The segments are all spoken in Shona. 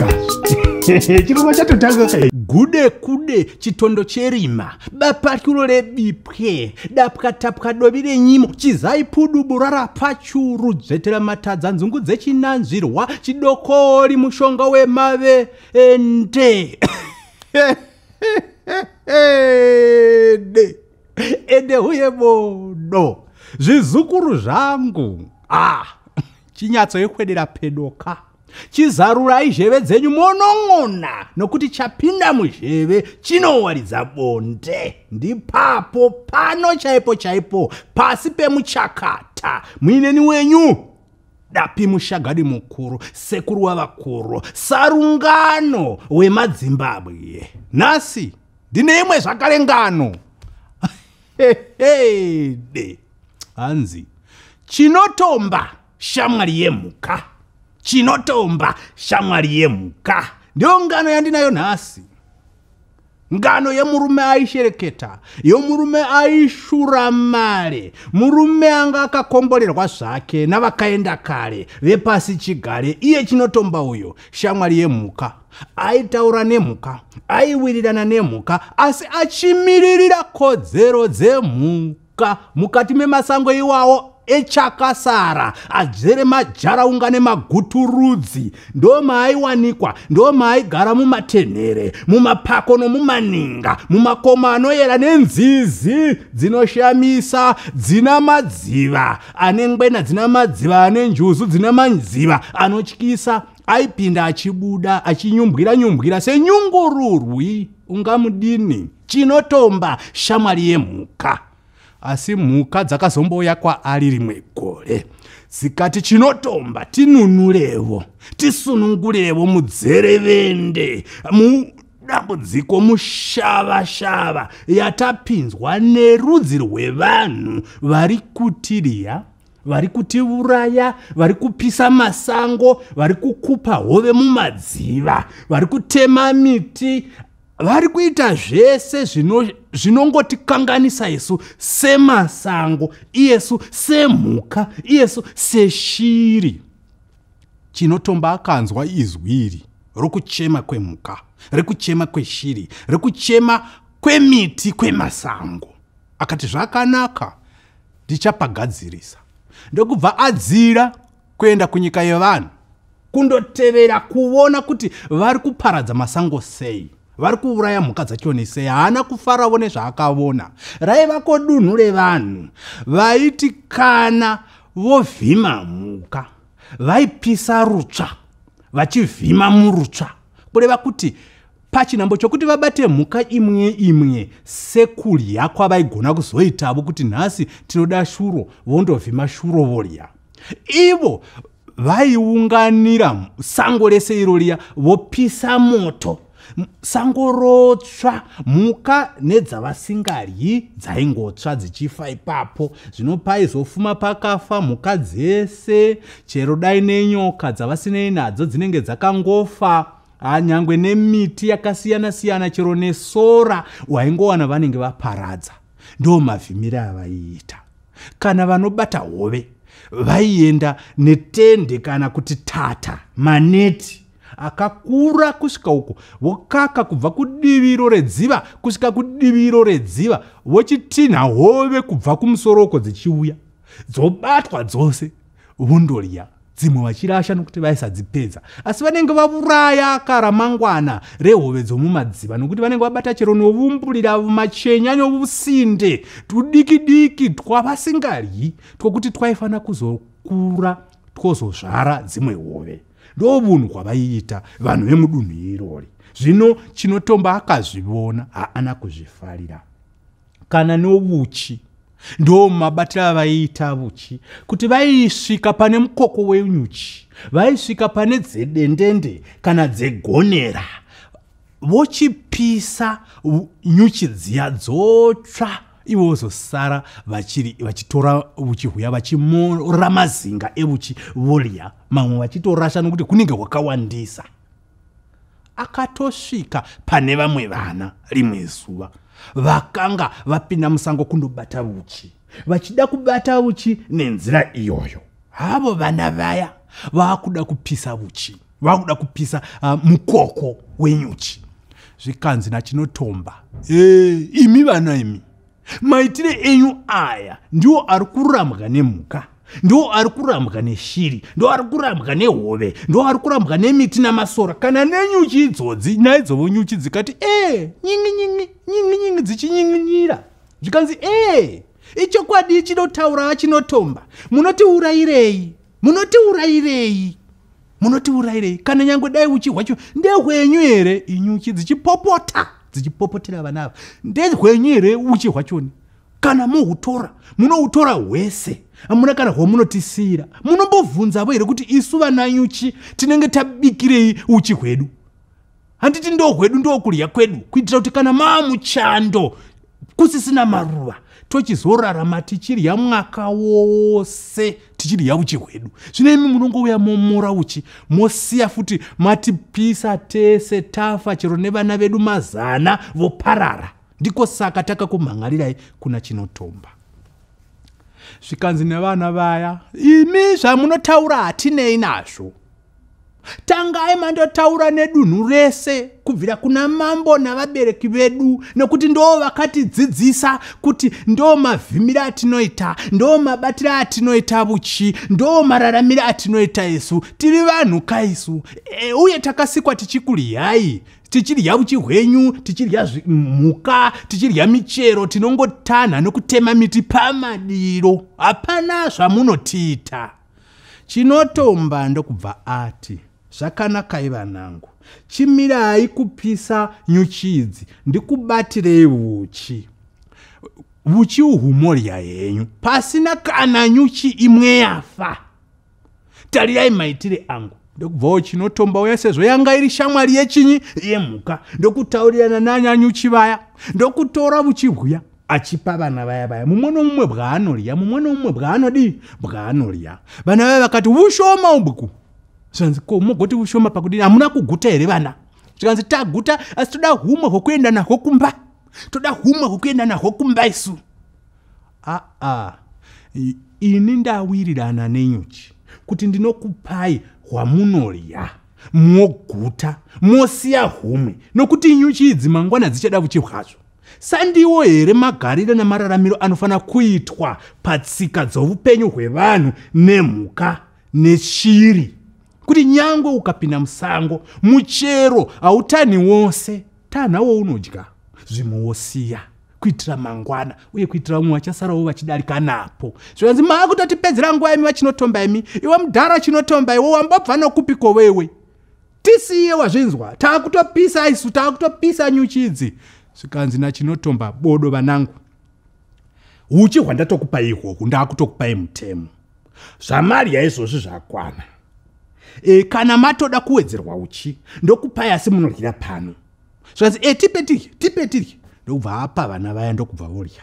Chatotanga chirongwa chatotanga kai. Gude kude chitondo cherima, bapaturo rebipwe, dapwa tapwa dovi renyimo, chizai pudubu rarapachuru, dzvetera matadza nzungu dzechinanzvirwa, chidokori mushonga wemave ende. Ende ende huye bodo zvizukuru zvangu. Ah, chinyatsoikwedera pedoka. Chizarurai zheve dzenyu monon'ona nokuti chapinda muzheve chinowaridza bonde. Ndipapo pano chaipo chaipo pasi pemuchakata muineni wenyu Dapi Mushagadi mukuru, sekuru wavakuru, sarungano wemadzimbabwe. Nhasi ndine imwe zvakare ngano. Hehede. Hanzi chinotomba shamwari yemhuka, chinotomba shamwari yemhuka. Ndiyo ngano yandinayo nhasi. Ngano yemurume aishereketa, yomurume aishura mare, murume anga akakomborerwa zvake navakaenda kare vepasi chigare. Iye chinotomba uyo, shamwari yemhuka, aitaura nemhuka, aiwirirana nemhuka, asi achimiririra kodzero dzemhuka mukati memasango iwawo echakasara azere majaraunga nemaguturudzi. Ndomaaiwanikwa, ndomaaigara mumatenhere, mumapako nomumaninga, mumakomo anoyera nenzizi dzinoshamisa, dzina madziva ane ngwena, dzina madziva ane njuzu, dzina madziva anotyisa. Aipinda achibuda achinyumbwira nyumbwira senyungururwi. Ungamudini chinotomba shamwari yemhuka. Asi mhuka dzakazombouya kwaari rimwe gore dzikati, chinotomba tinunurevo, tisunungurevo mudzerevende, mudambudziko, mushavashava yatapinzwa nerudzi rwevanhu vari kutiriya, vari kutiuraya, vari kupisa masango, vari kukupa hove mumadziva, vari kutema miti, vari kuita zvese zvinongotikanganisa isu semasango, iyesu semhuka, iyesu seshiri. Chinotomba akanzwa izwi iri rokuchema kwemhuka, rekuchema kweshiri, rekuchema kwemiti, kwemasango. Akati zvakanaka, ndichapagadzirisa. Ndokubva adzira kuenda kunyika yevanhu kundotevera kuona kuti vari kuparadza masango sei, vari kuuraya mhuka dzachoni sei. Haana kufaravo nezvaakavona. Raivako dunhu revanhu vaiti kana vovhima mhuka vaipisa rutsva, vachivhima murutsva, kureva kuti pachinhambo chokuti vabate mhuka imwe imwe sekurya kwavaigona kuzoitavo kuti nhasi tinoda shuro, vondovhima shuro vorya. Ivo vaiunganira sango rese iro riya, vopisa moto, sango rotsva, mhuka nedzavasingaryi dzaingotsva dzichifa ipapo. Zvino paizofuma pakafa mhuka dzese, chero dai nenyoka dzavasinei nadzo dzinenge dzakangofa, nyangwe nemiti yakasiyana siyana, chero nesora waingowana vanenge vaparadza. Ndo mavhimire avaiita. Kana vanobata hove vaienda netende kana kuti tata, maneti akakura kusvika uko, vokaka kubva kudiviro redziva kusvika kudiviro redziva, vochitinha hove kubva kumusoro uko dzichiuya, dzobatwa dzose, vondorya, dzimwe vachirasha nokuti vaisadzipedza. Asi vanenge vauraya karamangwana rehove dzomumadziva, nokuti vanenge vabata chero novumbulira machenya novusinde tudiki-diki twavasingaryi, twokuti twaifanira kuzokura twozozvara dzimwe hove. Ndo vunhu hwavaiita vanhu vemudunhu irori. Zvino Chinotomba akazvivona, haana kuzvifarira. Kana novuchi, ndo mabatiro avaiita vuchi, kuti vaisvika pane mukoko wenyuchi, vaisvika pane dzedendende kana dzegonera, vochipisa nyuchi dziya dzotsva, ivo vozosara vachitora vuchi huya, vachimora mazinga evuchi vorya, mamwe vachitorasha nokuti kunenge hwakawandisa. Akatosvika pane vamwe vana rimwe zuva vakanga vapinda musango kundobata vuchi, vachida kubata vuchi nenzira iyoyo. Havo vana vaya vakuda kupisa vuchi. Vakuda kupisa mukoko wenyuchi. Zvikanzi naChinotomba, imi vana imi, maitire enyu aya ndiwo ari kurambwa nemhuka, ndiwo ari kurambwa neshiri, ndiwo ari kurambwa nehove, ndiwo ari kurambwa nemiti namasora, kana nenyuchi idzodzi. Naidzovo nyuchi dzikati nyingi nyingi nyingi nyingi, dzichinyinginyira. Zvikanzi ichokwadi chinotaura Chinotomba, munotiurayirei? Munotiurayirei? Munotiurayirei? Kana nyange dai uchi hwacho ndehwenyu here? Inyuchi dzichipopota, dzichipopotera vana ava, ndehwenyu here uchi hwachoni? Kana muhutora, munoutora hwese, hamuna kana hwamunotisiyira. Munombobvunzavo here kuti isu vananyuchi tinenge tabikirei uchi hwedu? Handiti ndo hwedu, ndokurya kwedu, kuitira kuti kana maamuchando kusisina maruva, tochizorarama tichirya mwaka wose, tichirya uchi hwedu. Zvino imi munongouya momora uchi, mosiya futi matipisa tese, tafa, chero nevana vedu mazana voparara. Ndiko saka takakumhan'arirai kuna Chinotomba. Zvikanzi nevana vaya, imi zvamunotaura hatinei nazvo. Tangai mandotaura nedunhu rese, kubvira kuna mambo navabereki vedu, nekuti ndo vakatidzidzisa kuti ndo mavhimiro atinoita, ndo mabatiro atinoita vuchi, ndo mararamiro atinoita isu. Tiri vanhu kaisu, uye takasikwa tichikuryai, tichirya uchi hwenyu, tichirya mhuka, tichirya michero. Tinongotanha nokutema miti pamadiro, hapana zvamunotiita. Chinotomba ndokubva ati, zvakanakai vanangu, chimirai kupisa nyuchi idzi, ndikubatirei uchi. Uchi uhu morya henyu pasina kana nyuchi imwe yafa. Tarirai maitire angu. Ndokubvawo Chinotomba uya, sezvo yanga iri shamwari yechinyi, yemhuka, ndokutaurirana nanyanyuchi vaya, ndokutora uchi hwuya achipa vana vaya vaya, mumwe nomumwe bwaanorya, mumwe nomumwe bwaanodii, bwaanorya. Vana vaya vakati, ushoma ubku. Zvanzi, ko mugoti ushoma pakudini? Hamuna kuguta here vana? Zvikanzi, taguta, asi toda humwe hwokuenda nahwo kumba, toda humwe hwokuenda nahwo kumba isu. Aa, ini ndawirirana nenyuchi kuti ndinokupai hwamunorya moguta, mosiya humwe, nokuti nyuchi idzi mangwana dzichada vuchi hwazvo. Sandiwo here magariro namararamiro anofanira kuitwa patsika dzoupenyu hwevanhu nemhuka neshiri, kuti nyangwe ukapinda musango, muchero hautani wose, tanhawo unodya, zvimwe wosiya kuitira mangwana, uye kuitira vamwe vachasarawo vachidarika napo? Zvikanzi, maakutotipedzera nguva imi vaChinotomba imi. Iwe mudhara Chinotomba, iwe wambobva nokupiko wewe? Tisiye, wazvinzwa? Taakutopisa isu, taakutopisa nyuchi idzi. Zvikanzi naChinotomba, bodo vanangu, uchi hwandatokupai ihwohwu, ndaakutokupai mutemo. Zvamarya izvozvi zvakwana. Kana matoda kuwedzerwa uchi, ndokupai, asi munoryira pano. Zvikanzi, tipe tirye, tipe tirye. Ndokubva apa vana vaya, ndokubva vorya.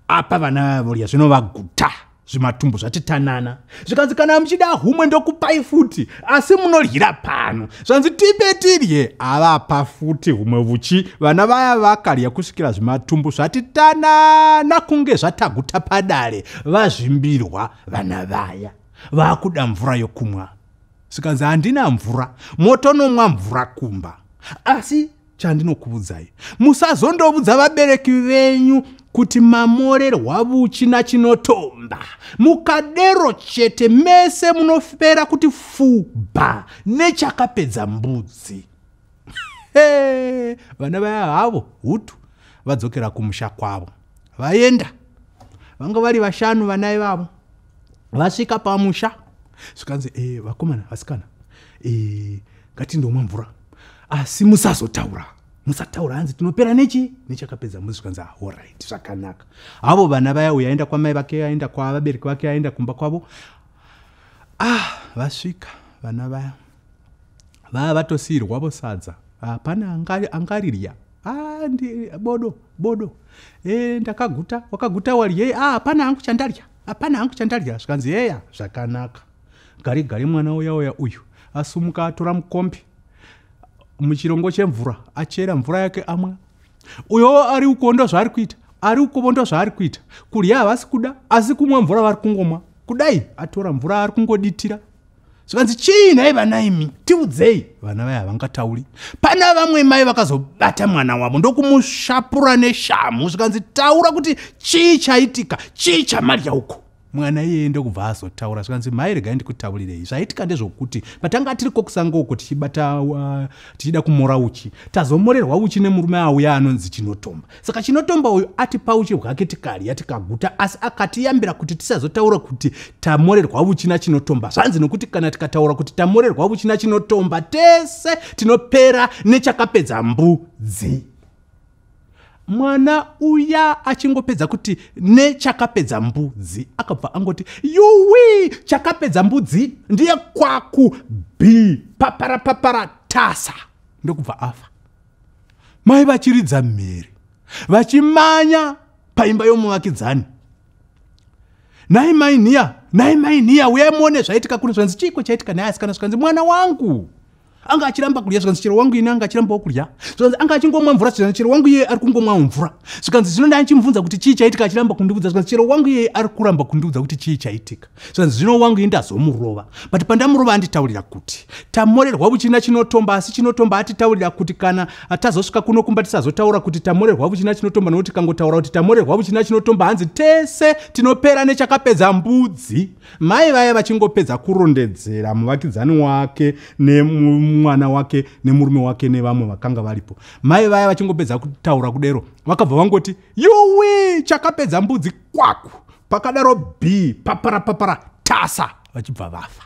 Apa vana vaya vorya, zvino vaguta, zvimatumbu zvati tanana. Zvikanzi, kana muchida humwe ndokupai futi, asi munoryira pano. Zvanzi, tipe tirye. Avapa futi humwe vuchi, vana vaya vakarya kusvikira zvimatumbu zvati tanana kunge zvataguta padare. Vazvimbirwa vana vaya, vaakuda mvura yokumwa. Zvikanzi, handina mvura, motonomwa mvura kumba, asi chandinokuudzai, musazondovudza vabereki venyu kuti mamorerwa vuchi naChinotomba. Mukadero chete, mese munopera kuti fuba nechakapedza mbudzi. Vana vaya havo hutu vadzokera kumusha kwavo. Vaenda, vanga vari vashanu vana ivavo. Vasvika pamusha, zvikanzi, vakomana, vasikana, ngatindomwa mvura, asi musazotaura, musataura, hanzi tinopera nechi nechakapedza mbudzi. Zvikanzi, alright, zvakanaka. Havo vana vaya, uyo aenda kwamai vake, aenda kwavabereki vake, aenda kumba kwavo. Ah, vasvika vana vaya, vava vatosiyirwavo sadza, hapana angarirya. Ah, ndi bodo bodo, ndakaguta. Wakaguta waryei? Ah, hapana hangu chandarya, hapana hangu chandarya. Zvikanzi, yeya, zvakanaka. Gari gari mwana uya uya uyu asumuka, atora mukombe muchirongo chemvura, achera mvura yake, amwa. Uyowo ari uko ndo zvaari kuita, ari ukovo ndo zvaari kuita. Kurya havasi kuda, asi kumwa mvura vari kungomwa. Kudai atora mvura, ari kungoditira. Zvikanzi chii nhai vana imi, tiudzei. Vana vaya havangatauri. Pana vamwe mai vakazobata mwana wavo ndokumushapura neshamhu, zvikanzi taura kuti chii chaitika, chii chamarya uko. Mwana iyeye ndokubva azotaura, zvikanzi mai regai ndikutaurirei. Zvaitika ndezvokuti patanga tiri kokusango uko tichibata tichida kumora uchi, tazomorerwa uchi nemurume auya anonzi Chinotomba. Saka Chinotomba uyu atipa uchi hwake tikarya tikaguta, asi akatiyambira kuti tisazotaura kuti tamorerwa uchi naChinotomba. Zvanzi nokuti kana tikataura kuti tamorerwa uchi naChinotomba tese tinopera nechakapedza mbudzi. Mwana uya achingopedza kuti nechakapedza mbudzi, akabva angoti yuwi, chakapedza mbudzi ndiye kwaku b papara papara tasa, ndokubva afa. Mai vachiridza mhere vachimanya paimba yomuvakidzani. Nhai mai Nhiya, nhai mai Nhiya, uyai muone zvaitika kuno. Zvanzi chiiko chaitika nhai asikana? Zvikanzi mwana wangu anga achiramba kudya. Zvikanzi chero wangu ini anga achirambawo kudya. Zvikanzi anga achingomwa mvura. Zvikanzi chero wangu iye ari kungomwawo mvura. Zvikanzi zvino ndachimubvunza kuti chii chaitika, achiramba kundiudza. Zvikanzi chero wangu iye ari kuramba kundiudza kuti chii chaitika. Zvikanzi zvino wangu ini ndazomurova, but pandamurova anditaurira kuti tamorerwa vuchina Chinotomba, asi Chinotomba atitaurira kuti kana tazosvika kuno kumba tisazotaura kuti tamorerwa vuchina Chinotomba, nokuti kangotaura kuti tamorerwa vuchina Chinotomba hanzi tese tinopera nechakapedza mbudzi. Mai vaya vachingopedza kurondedzera muvakidzani wake nemwana wake nemurume wake nevamwe vakanga varipo, mai vaya vachingopedza kutaura kudero vakabva vangoti yuwi, chakapedza mbudzi kwaku, pakadaro b papara papara tasa, vachibva vafa.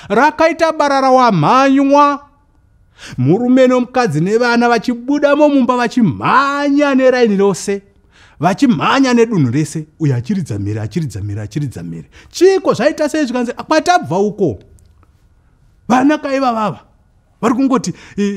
Rakaita barara wamhanywa, murume nomukadzi nevana vachibudamo mumba vachimhanya neraini rose, vachimhanya nedunhu rese, uyo achiridza mhere, achiridza mhere, achiridza mhere. Chiko zvaita sei? Zvikanzi kwatabva uko vana kaiva vava vari kungoti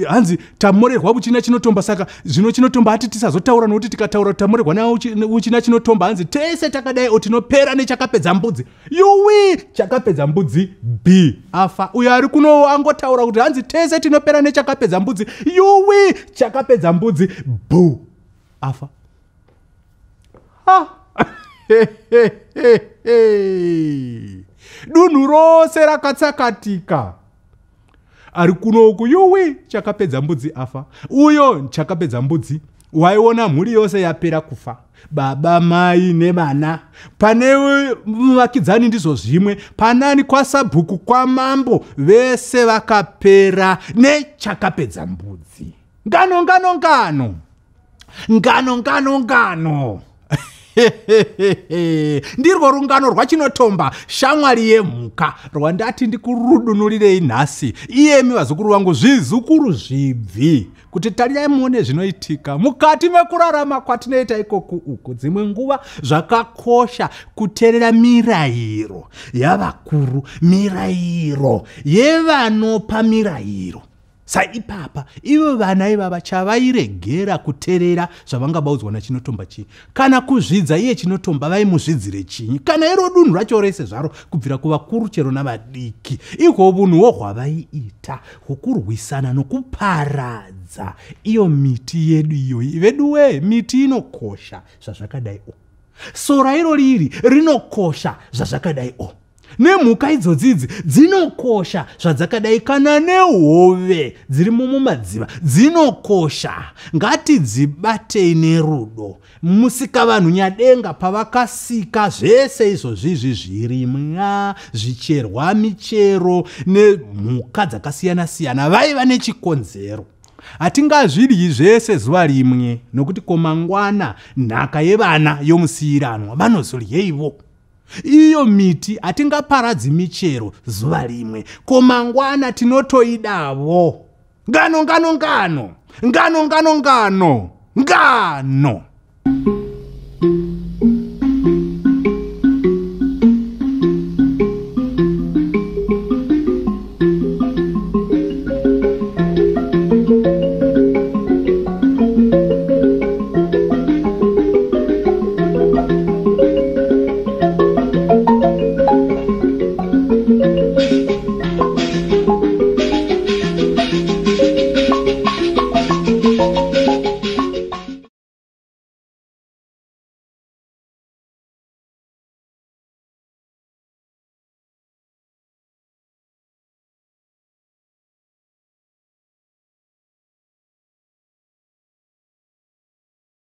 hanzi tamorerwa uchina Chinotomba. Saka zvino Chinotomba ati tisazotaura, nokuti tikataura kuti tamorerwa nauchina Chinotomba hanzi tese takadai o tinopera nechakapedza mbudzi. Yuwi, chakapedza mbudzi b afa. Uyo ari kuno angotaura kuti hanzi tese tinopera nechakapedza mbudzi. Yuwi, chakapedza mbudzi bu afa. Ha, dunhu rose rakatsakatika. Ari kuno uku yuwi, chakapedza mbudzi afa. Uyo chakapedza mbudzi. Waiona mhuri yose yapera kufa, baba, mai nevana. Pane muvakidzani ndizvo zvimwe, panani kwasabhuku, kwamambo, vese vakapera nechakapedza mbudzi. Ngano ngano ngano ngano ngano ngano. Ndirwo rungano rwaChinotomba, shamwari yemhuka, rwandati ndikurudunurirei nhasi iyemi vazukuru vangu, zvizukuru zvibvi, kuti tarirai muone zvinoitika mukati mekurarama kwatinoita ikoku uku. Dzimwe nguva zvakakosha kuteerera mirayiro yavakuru, mirayiro yevanopa mirayiro. Saipapa ivo vana ivava chavairegera kuteerera zvavangabaudzwa naChinotomba chii? Kana kuzvidza iye Chinotomba vaimuzvidzire chinyi? Kana iro dunhu racho rese zvaro, kubvira kuvakuru chero navadiki, ihwo vunhuwo hwavaiita hwokurwisana nokuparadza iyo miti yedu iyoyi. Veduwee, miti inokosha zvazvakadai o, sora iro riri rinokosha zvazvakadai o, nemhuka idzodzi idzi dzinokosha zvadzakadai, kana nehove dzirimo mumadziva dzinokosha. Ngatidzibatei nerudo. Musikavanhu Nyadenga pavakasika zvese izvozvizvi, zvirimwa, zvicherwa, michero nemhuka dzakasiyana-siyana, vaiva nechikonzero. Hatingazvidyi zvese zuva rimwe, nokuti komangwana nhaka yevana yomusiyiranwa, vanozoryeivo? Iyo miti hatingaparadzi michero zuva rimwe, komangwana tinotoidavo. Ngano ngano ngano ngano ngano ngano ngano.